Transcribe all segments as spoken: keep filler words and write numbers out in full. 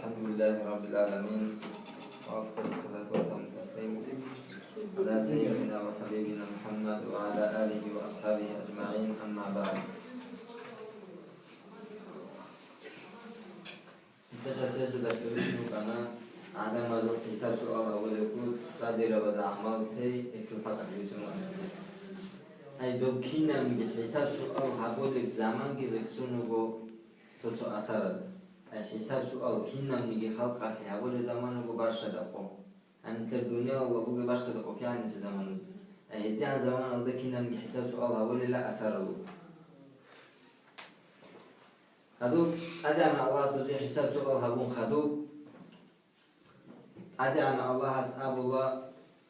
الحمد لله رب العالمين، وأفضل الصلاة وأتم التسليم على سيدنا وحبيبنا محمد وعلى آله وأصحابه أجمعين، أما بعد. Нилъеца цересел дарсалъ бицун букӀана гӀадамазул хӀисаб-суал гьабулеб цадирабазда гӀамал тей, гьелъул хӀакъалъулъ бицун букӀана. Ай, доб кинабниги хӀисаб-суал гьабулеб заманги рехсон руго цо-цо асаралда. Ай, хӀисаб-суал кинабниги халкъалъе гьабулеб заман руго барщадахъо. Гьаниб нилъер дуниялалда бугеб барщадахъо кигӀанасеб заман руго. Ай, гьедигӀан заманалда кинабниги хӀисаб-суал гьабулеб асарал руго. Хадуб, ТӀадегӀанав Аллагьас дозие хӀисаб-суал гьабун хадуб, ТӀадегӀанав Аллагьас абула,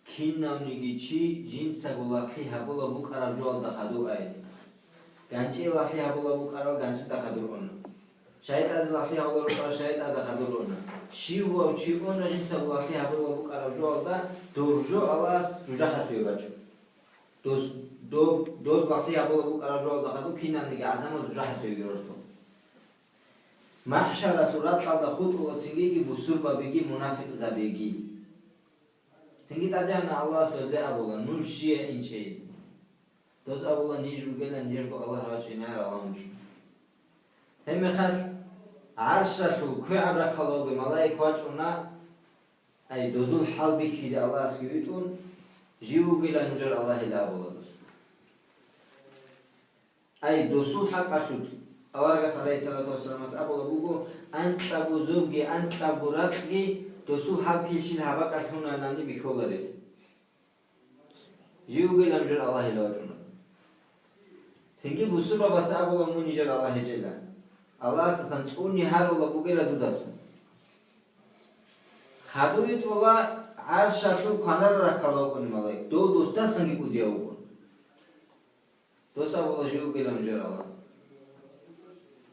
кинавниги чи жинцаго лагълъи гьабулеб букӀараб жоялда хадур ай. ГанчӀие лагълъи гьабулеб букӀарал ганчӀида хадур уна. ШайтӀазе лагълъи гьабулеб букӀарал шайтӀада хадур уна. Щив вав чи уна жинцаго лагълъи гьабулеб букӀараб жоялда, доб жо Аллагьас жужахӀалъуве бачӀун. Дос, доб, доз лагълъи гьабулеб букӀараб жоялда хадур кинавниги гӀадамал жужахӀалъувеги рортун. МахӀшаралъул ракьалда хутӀула цинги бусурбабиги мунафикъзабиги. Цинги ТӀадегӀанав Аллагьас дозие абула, нуж щияй инчӀей. Доз абула, ниж ругела нижерго Аллагь вачӀинегӀан рагъулчӀун. Гьебмехалъ гӀаршалъул квегӀаб рахъалда вугев малаик вачӀуна, ай, дозул хӀал бихьизе Аллагьасги витӀун, жив вугила нужер Аллагьила абула дос. Ай, досул хӀакъалъулъ, аварагас, гӀалайгьиссалату вассаламас, абулеб буго, анкьабго зобги, анкьабго ракьги досул гьаб килщин гьаб бакӀалъ лъунанани бихьуларел. Жив вугила нужер Аллагьила вачӀуна. Цинги бусурбабаца абула, мун нижер Аллагь гьечӀила. Аллагьасдасан цӀуни гьарулеб бугила дудасан. Хадув витӀула гӀаршалъул кванараб рахъалда вукӀунев малаик, дов досдасанги кӀудияв вукӀун. Дос абула, жив вугила нужер Аллагь.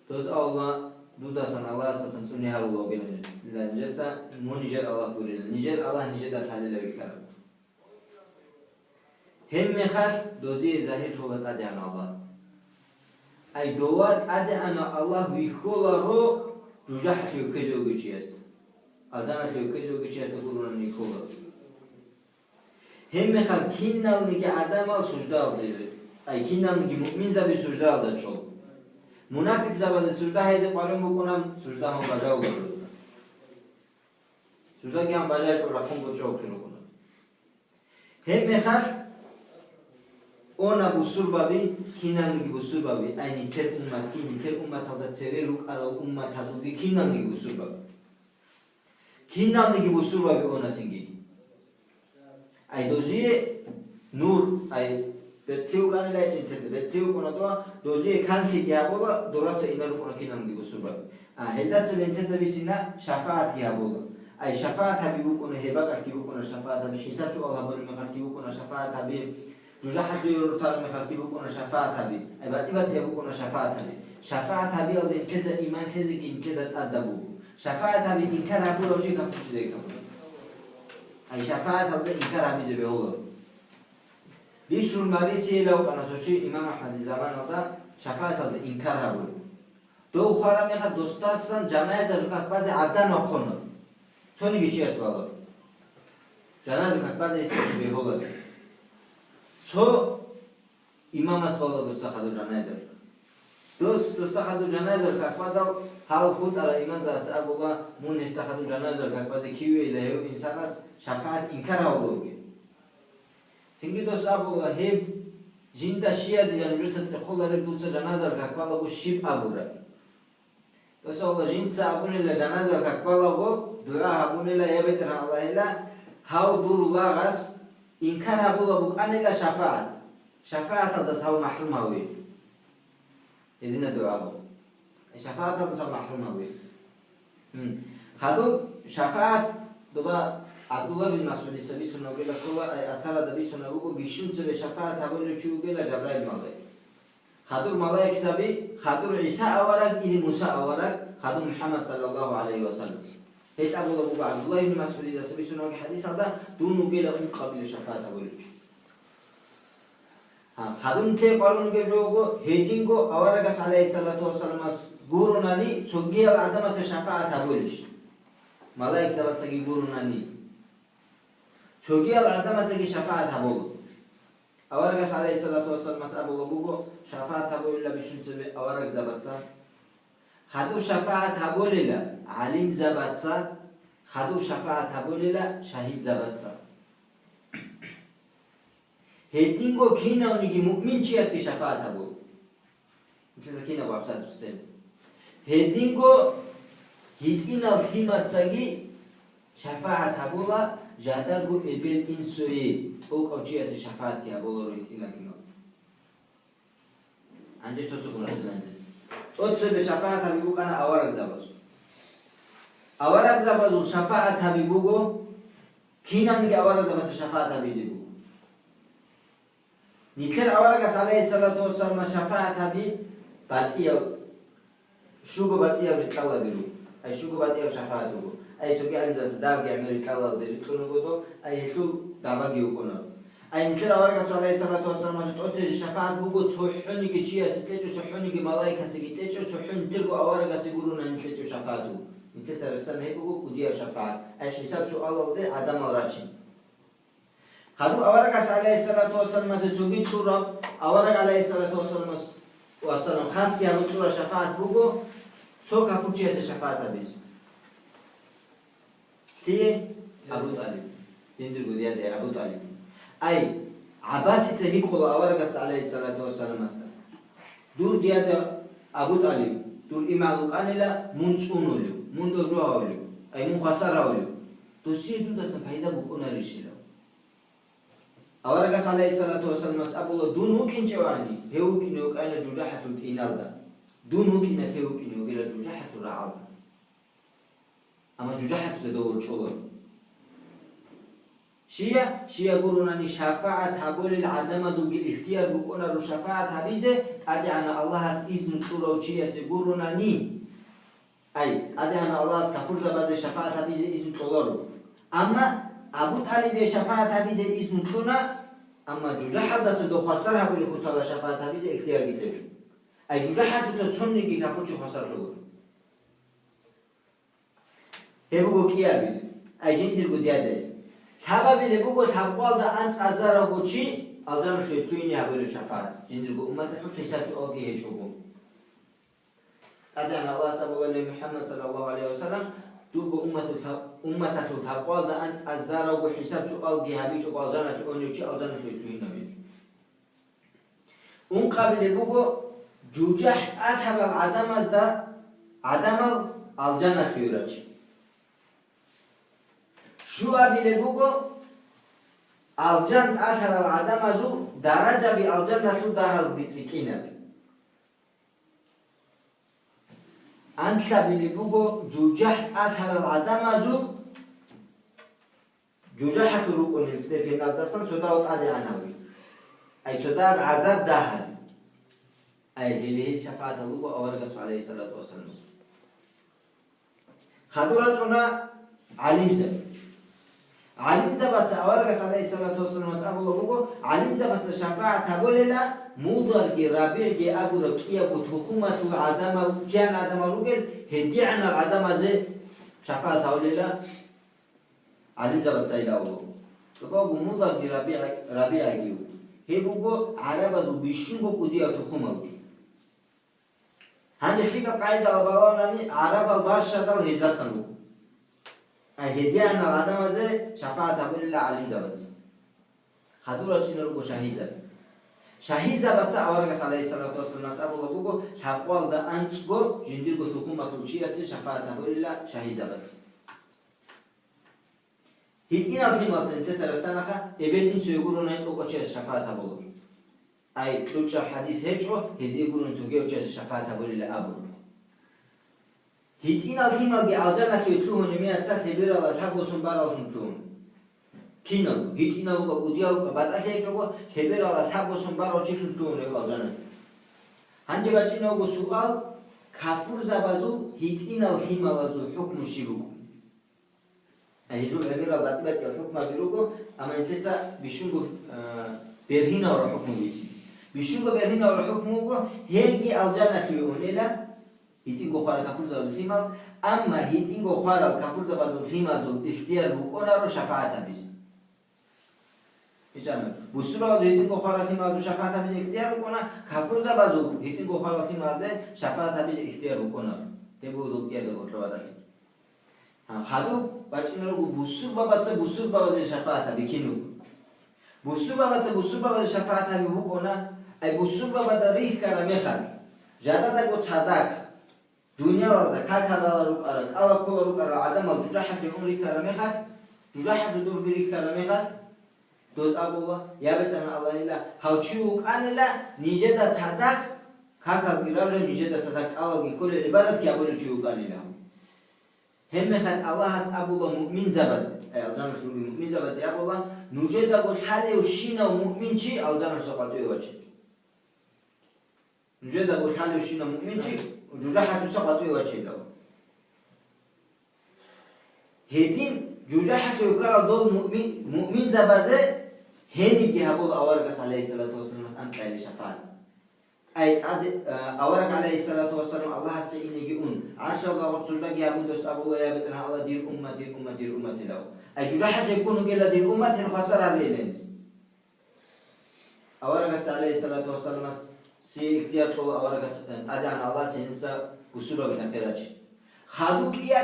Дос абула, дудасан Аллагьасдасан цӀуни гьарулев вугила нижеца, мун нижер Аллагь гурила, нижер Аллагь нижеда лъалила вихьараб. Гьебмехалъ дозие загьирлъула ТӀадегӀанав Аллагь. Ай, дова ТӀадегӀанав Аллагь вихьуларо жужахӀалъуве ккезе вугев чиясда. Алжаналъуве ккезе вугев чиясда гурони вихьуларо. Гьебмехалъ киналниги гӀадамал суждаялде, ай, киналниги муъминзаби суждаялда чӀола. Мунафикъзабазе сужда гьайзе къваригӀун букӀуна, сужда гьабун бажарулел рукӀуна. Суждаги гьабун бажаричӀого рахъун гьечӀого кин рукӀуна. Гьебмехалъ уна бусурбаби, киналниги бусурбаби, ай, нилъер умматги, нилъер умматалда цере рукӀарал умматазулги киналниги бусурбаби. Киналниги бусурбаби уна цинги. Ай, дозие нур, ай, бецлъи вукӀанила гьечӀин тезе, бецлъи вукӀуна дова, дозие канлъиги гьабула, дораса инарукъуна киналниги бусурбаби. А, гьелда цебе нилъеца бицина шафагӀатги гьабула. Ай, шафагӀат гьаби букӀуна, гьеб бакӀалъги букӀуна шафагӀат гьаби, хӀисаб-суал гьабулеб мехалъги букӀуна шафагӀат гьаби, жужахӀалъуве рортараб мехалъги букӀуна шафагӀат гьаби, ай, батӀи-батӀияб букӀуна шафагӀат гьаби. ШафагӀат гьабиялда нилъеца иман лъезеги нилъеда тӀадаб буго. ШафагӀат гьаби инкар гьабурав чи кафурлъизеги ккола. Ай, шафагӀаталда инкар гьабизе бегьула. Бишрул Марисиялъ вукӀана цо чи имам АхӀмадил заманалда шафагӀаталда инкар гьабулев. Дов хвараб мехалъ досдасан жаназаялъул как базе гӀадан вахъуна. Цониги чияс балагьун. Жаназаялъул как базе гьесие бегьуларо. Цо имамас балагьун досда хадур жаназаялъул. Дос, досда хадур жаназаялъул как бадал, гьал хутӀарал имамзабаца абула, мун гьесда хадур жаназаялъул как базе кивейила гьев инсанас шафагӀат инкар гьабулев вугев. Цинги дос абула, гьеб жинда щиядилан нужеца цӀехолареб дуца жаназаялъул как балаго щиб абураб? Дос абула, жинца абунила жаназаялъул как балаго, дугӀа гьабунила, я БетӀергьан Аллагьила, гьав дур лагъас инкар гьабулеб букӀанила шафагӀат. ШафагӀаталдаса гьав махӀрум гьаве. Гьедина дугӀа гьабун. ШафагӀаталдаса махӀрум гьаве. Гьин. Хадуб шафагӀат, доба ГӀабдулла бин МасгӀудица бицунеб бугила ккола, ай асаралда бицунеб буго, бищун цебе шафагӀат гьабулев чи вугила Жабраил малаик. Хадур малаикзаби, хадур ГӀиса авараг или Муса авараг, хадур МухӀаммад саллаллагьу гӀалайгьи ва саллам. Гьел абулеб буго ГӀабдулла ибн МасгӀудидаса бицунеб буго хӀадисалда, дун вугила ункъабилев шафагӀат гьабулев чи. Гьа, хадуб нилъее къваригӀун бугеб жо буго, гьединго аварагас, гӀалайгьиссалату вассаламас гуронани, цогиял гӀадамаца шафагӀат гьабулищ? малаикзабацаги гурунани, цогиял гӀадамацаги шафагӀат гьабула. Аварагас, гӀалайхиссалату вассаламас, абулеб буго, шафагӀат гьабулила бищун цебе аварагзабаца, хадуб шафагӀат гьабулила гӀалимзабаца, хадуб шафагӀат гьабулила шагьидзабаца. Гьединго кинавниги муъминчиясги шафагӀат гьабула. Нилъеца кинабго гьабсагӀат буссен. Гьединго гьитӀинал лъимацаги шафагӀат гьабула, жадарго эбел-инсуе тӀокӀав чиясе шафагӀатги гьабуларо гьитӀинал лъимаца. Гьанже цо-цо гураб силандеца. ТӀоцебе шафагӀат гьаби букӀана аварагзабазул. Аварагзабазул шафагӀат гьаби буго, кинабниги аварагзабаца шафагӀат гьабизе буго. Нилъер аварагас, гӀалайхиссалату вассаламас, шафагӀат гьаби батӀиял, щуго батӀияб рикьалаби руго. Ай щуго батӀияб шафагӀат буго. Ай цоги гӀалимзабаца дагьабги гӀемер рикьалалде рикьун руго дов, ай гьелъул дагьабги вукӀунаро. Ай нилъер аварагасул, гӀалайхиссалату вассаламасул, тӀоцезе шафагӀат буго цохӀониги чиясе кьечӀев, цохӀониги малаикасеги кьечӀев, цохӀо нилъерго аварагасе гурони кьечӀев шафагӀат буго. Нилъеца рехсана гьеб буго кӀудияб шафагӀат. Ай хӀисаб-суалалде гӀадамал рачун. Хадуб аварагас, гӀалайхиссалату вассаламасе, цоги кьураб, авараг, гӀалайхиссалату вассаламас, вассалам, хасги гьабун кьураб шафагӀат буго цо кафурчиясе шафагӀат гьабизе. Лъие? Абу ТӀалиб. Жиндирго диада Абу ТӀалиб. Ай, ГӀаббасица гьикъула аварагасда, гӀалайхиссалату вассаламасда: «Дур диада Абу ТӀалиб, дур имгӀал вукӀанила мун цӀунулев, мун дов жо гьавулев, ай мун хвасар гьавулев. Досие дудасан пайда букӀунарищилав?» Аварагас, гӀалайхиссалату вассаламас, абула: «Дун вукӀинчӀевани, гьев вукӀине вукӀайна жужахӀалъул тӀиналда. Дун вукӀиналъ гьев вукӀине вугила жужахӀалъул рагӀалда». Амма жужахӀалъуса дов ворчӀула. Щия, щия гуронани шафагӀат гьабулел гӀадамазулги ихтияр букӀунаро шафагӀат гьабизе, ТӀадегӀанав Аллагьас изну кьурав чиясе гуронани. Ай, ТӀадегӀанав Аллагьас кафурзабазе шафагӀат гьабизе изну кьоларо. Амма Абу ТӀалибе шафагӀат гьабизе изну кьуна, амма жужахӀалдаса дов хвасар гьабулев куцала шафагӀат гьабизе ихтиярги кьечӀо. Ай, жужахӀалъуса цониги кафурчи хвасарлъугур. Гьеб буго кӀиабилеб, ай жиндирго диадали. Лъабабилеб буго лъабкъоялда анцӀазарабго чи алжаналъуве лъугьине гьабулеб шафагӀат, жиндирго умматалъул хӀисаб-суалги гьечӀого. ТӀадегӀанав Аллагьас абула, ле МухӀаммад саллаллагьу гӀалайгьи ва саллам, дурго умматул лъаб-, умматалъул лъабкъоялда анцӀазарабго хӀисаб-суалги гьабичӀого алжаналъуве унев чи алжаналъуве лъугьинабилеб. Ункъабилеб буго жужахӀ тӀалъарал гӀадамазда гӀадамал алжаналъуве рачи. Щуабилеб буго алжан тӀалъарал гӀадамазул даражаби алжаналъул дагьалги цӀикӀкӀинаби. Анлъабилеб буго жужахӀ тӀалъарал гӀадамазул жужахӀалъур рукӀунел степеналдасан цодав тӀадегӀанав вугев. Ай цодаб гӀазаб дагьаби. Ай гьеле гьел шафагӀатал руго аварагасул, гӀалайгьиссалату вассаламасул. Хадур рачӀуна гӀалимзаби. ГӀалимзабаца аварагас, гӀалайгьиссалату вассаламас, абула буго, гӀалимзабаца шафагӀат гьабулела Мударги РабигӀги абураб кӀиябго тухумалъул гӀадамал, кигӀан гӀадамал ругел, гьедигӀанал гӀадамазе шафагӀат гьабулела. ГӀалимзабаца илан абула. ТӀубаго Мударги РабигӀ-, РабигӀги вуго. Гьеб буго гӀарабазул бищунго кӀудияв тухумалги. Гьанже лъикӀаб къагӀидалда балагьунани, гӀарабал барщадал гьездасан руго. Ай гьедигӀанал гӀадамазе шафагӀат гьабулела гӀалимзабаца. Хадур рачӀунел руго шагьидзаби. Шагьидзабаца аварагас, гӀалайгьиссалату вассаламас, абула буго, лъабкъоялда анцӀго жиндирго тухумалъул чиясе шафагӀат гьабулела шагьидзабаца. ГьитӀинал лъималца нилъеца рехсанаха, эбел-инсуе гурони тӀокӀав чиясе шафагӀат гьабулеб. Ай, кьучӀаб хӀадис гьечӀо, гьезие гурони цогияв чиясе шафагӀат гьабулила абун. ГьитӀинал лъималги алжаналъуве лъугьунеб мехалъ лъебералда лъабго сон бараллъун лъугьун. Киналго, гьитӀинал руго, кӀудиял руго, батӀалъи гьечӀого, лъебералда лъабго сон барав чилъун лъугьун гьев алжаналъуве. Гьанже бачӀинавго суал, кафурзабазул гьитӀинал лъималазул хӀукму щиб букӀун? Гьезул гӀемерал батӀи-батӀиял хӀукмаби руго, амма нилъеца бищунго, а, бергьинавра хӀукму бицин. Бищунго бергьинавра хӀукму вуго, гьелги алжаналъуве унела, гьитӀинго хварал кафурзабазул лъимал, амма гьитӀинго хварал кафурзабазул лъимазул ихтияр букӀунаро шафагӀат гьабизе. ИчӀана, бусурбабазул гьитӀинго хварал лъимазул шафагӀат гьабизе ихтияр букӀуна, кафурзабазул гьитӀинго хварал лъимазе шафагӀат гьабизе ихтияр букӀунаро. Гьеб буго дол кӀиябго гьоркьоб гьадалъи. Гьа, хадуб бачӀунарого бусурбабаца бусурбабазе шафагӀат гьаби кин вуго? Бусурбабаца бусурбабазе шафагӀат гьаби букӀуна, ай бусурбабада рихьараб мехалъ, жададаго цадахъ, дуниялалда какалал рукӀарал, кӀала-ккола рукӀарал гӀадамал жужахӀалъе ун рихьараб мехалъ, жужахӀалъе дурги рихьараб мехалъ, доз абула, я БетӀергьан Аллагьила, гьав чи вукӀанила, нижеда цадахъ какалги ралев, нижеда цадахъ кӀалалги кколев, гӀибадатги гьабулев чи вукӀанила. Гьебмехалъ Аллагьас абула муъминзабазде, ай, алжаналъ ругел муъминзабазде абула, нужедаго лъалевщинав муъминчи алжаналъуса къватӀиве ваче. Нужедаго лъалевщинав муъминчи жужахӀалъуса къватӀиве вачейилан. Гьедин жужахӀалъув ккарал дол муъмин, муъминзабазе гьенибги гьабула аварагас, гӀалайгьиссалату вассаламас, анкьайилан шафагӀат. Ай, тӀаде, а, авараг, гӀалайгьиссалату вассалам, Аллагьасде инеги ун, гӀаршалда гъоркь суждаги гьабун, дос абула, я БетӀергьан Аллагь, дир уммат, дир уммат, дир умматилан. Ай, жужахӀалъе ккун вугела дир уммат, гьел хвасар гьарейилан гьес. Аварагасда, гӀалайгьиссалату вассаламас, си ихтияр кьола аварагас, э, ТӀадегӀан Аллагьас гьениса бусурбабин ахирачи. Хаду кӀиаб-